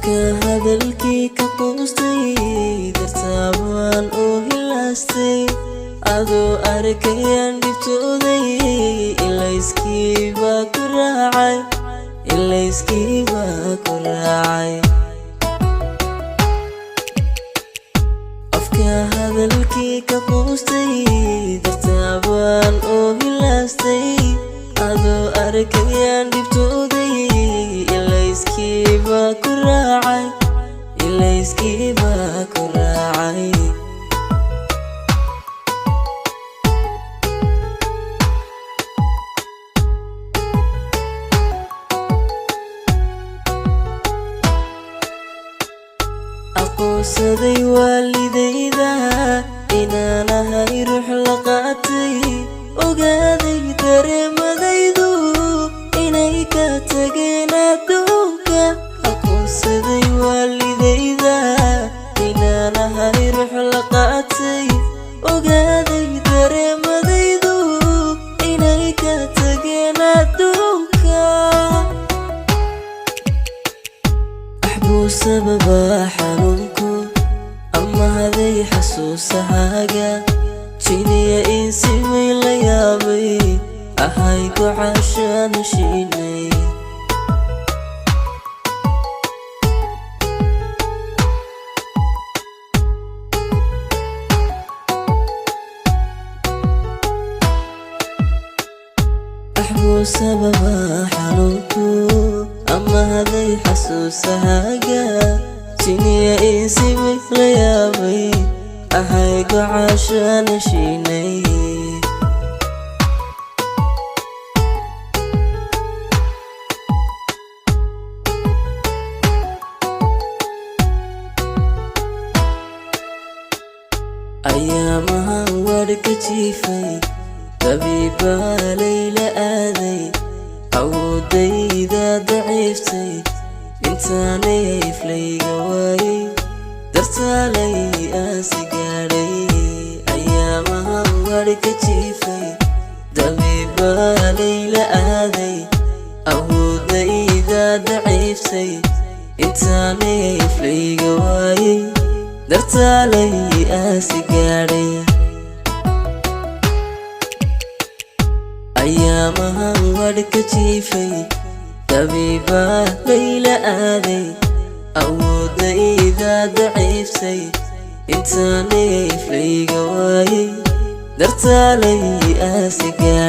Afka hadalkii ka quustay, dartaabaan oo hilaastay. Adoo arkayaan dhibtooday, ilayskiibaa ku raacay, ilayskiibaa ku raacay. Afka hadalkii ka quustay, dartaabaan oo hilaastay. Adoo arkayaan dhibtooday, ilayskiibaa ku raacay, ilayskiibaa ku raacay. Aqoonsaday waalidayda inaan ahay ruux la qaatay, ogaaday dareemadaydu inay ka tageen adduunka. Aqoonsaday waalidayda inaan ahay ruux la qaatay, ogaaday dareemadaydu inay ka tageen adduunka. Axbuu sababa xanuunku ama haday xasuusahaaga, jiniya insimay la yaabay ahay gocashaan heshiinay. Axbuu sababa xanuunku ama haday xasuusahaaga, jiniya insimay la yaabay ahay gocashaan heshiinay. Ayaamahan wadhka jiifay, dabiibbaa layla aaday, awoodayda daciiftay. Intaanay iflayga waayay, dartaalay aasi gaadhay. Ayaamahan wadhka jiifay, dabiibbaa layla aaday, awoodayda daciiftay. Intaanay iflayga waayay, dartaalay aasi gaadhay. Ayaamahan wadhka jiifay, dabiibbaa layla aaday, awoodayda daciiftay. Intaanay iflayga waayay, dartaalay aasi gaadhay.